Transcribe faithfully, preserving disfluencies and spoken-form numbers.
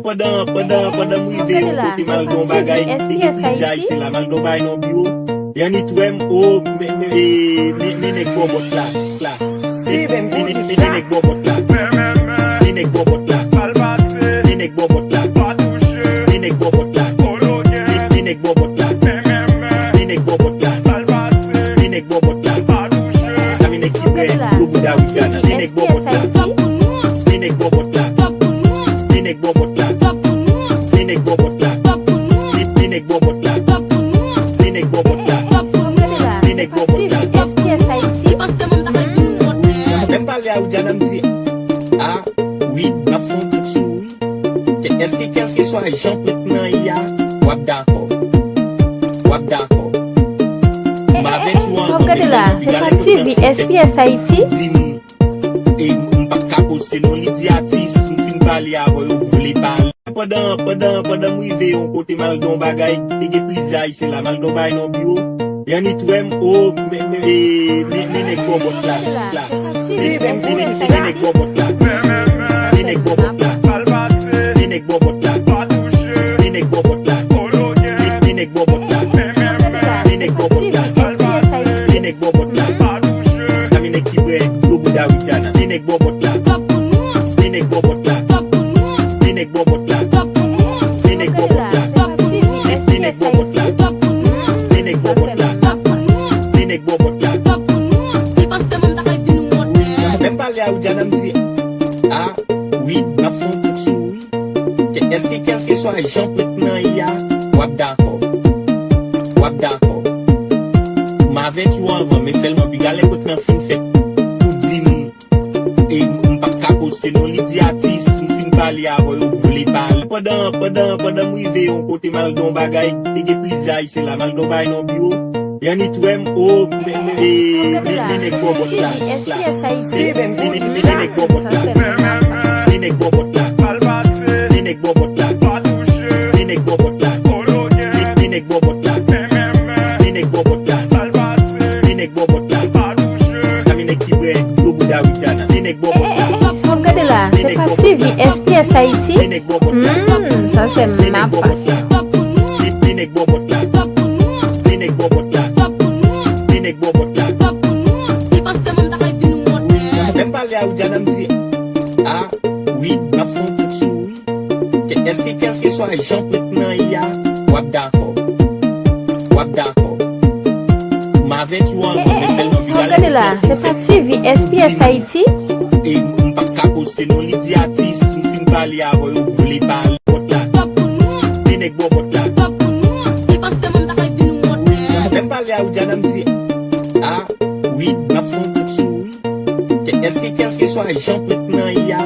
Pandan, pandan, pandan m rive yon kote, m al gen yon bagay, te gen plizyè Ayisyen la, m al gen yon bagay nan yon biwo. Yannit wè m, o, men, men, e, men, men nèg bòbòt la, la. Men, men, men, men nèg bòbòt la. Men nèg bòbòt la. Men nèg bòbòt la. Men nèg bòbòt la. Men, men nèg bòbòt la. Men nèg bòbòt la. Men nèg bòbòt la. Sa men nèg ki bwè dlo bouda Widiana. Men nèg bòbòt la. Men nèg bòbòt la. Men nèg bòbòt la. Men nèg bòbòt la. Men, men nèg bòbòt la. Men nèg bòbòt la. Men nèg bòbòt la. Lè m pale a Widiana, m di, a, wi, m ap fè yon tèt sou ou, wi. Kè-, èske kèlkeswa jan pwent lan ye a, w ap dakò? W ap dakò? M avèti w anvan, mesye, depi talè pwent lan fin fèt, di m, e m, m p ap ka poste non, li di atis, m fin pale avè w, ou vle pale. Pandan, pandan, pandan m rive yon kote, m al gen yon bagay, te gen plizyè Ayisyen la, m al gen yon bagay nan yon biwo. Yannit wè m, o, men, men, e, men, men nèg bòbòt la, la. Men, men, men, men nèg bòbòt la. Men nèg bòbòt la. Men nèg bòbòt la. Men nèg bòbòt la. Men, men nèg bòbòt la. Men nèg bòbòt la. Men nèg bòbòt la. Sa men nèg ki bwè dlo bouda Widiana. Men nèg bòbòt la. Men nèg bòbòt la. Men nèg bòbòt la. Men nèg bòbòt la. Men, men nèg bòbòt la. Men nèg bòbòt la. Men nèg bòbòt la. Lè m pale a Widiana, m di, a, wi, m ap fè yon tèt sou ou, wi. Kè-, èske kèlkeswa jan pwent lan ye a, w ap dakò? W ap dakò? M avèti w anvan, men sèlman piga lè pwent lan fin fèt, ou di m, e m, m p ap ka poste non, li di atis, m fin pale avè w, ou vle pale. Pandan, pandan, pandan m rive yon kote, m al gen yon bagay, te gen plizyè Ayisyen la, m al gen yon bagay nan yon biwo. Yannit wè m, o, men, men, e, men, men nèg bòbòt la, la. Men, men, men, men nèg bòbòt la. Men nèg bòbòt la. Men nèg bòbòt la. Men nèg bòbòt la. Men, men nèg bòbòt la. Men nèg bòbòt la. Men nèg bòbòt la. Sa men nèg ki bwè dlo bouda Widiana. Men nèg bòbòt la. Sa w ap gade la, se pa T V S P S Haiti? Men nèg bòbòt la. Hmm, sa se mapa. Men nèg bòbòt la. Men, men nèg bòbòt la. Men nèg bòbòt la. Men nèg bòbòt la. Lè m pale a Widiana, m di, a, wi, m ap fè yon tèt sou ou, wi. Kè-, èske kèlkeswa jan pwent lan ye a, w ap dakò? W ap dakò? M avèti w anvan, men sèlman piga lè pwent lan fin fèt, di m, e m, m p ap ka poste non, li di atis, m fin pale avè w, ou vle pale. Bòt la. Men nèg bòbòt la. Lè m pale a Widiana, m di, a, wi, m ap fè yon tèt sou ou, wi. Kè-, èske kèlkeswa jan pwent lan ye a,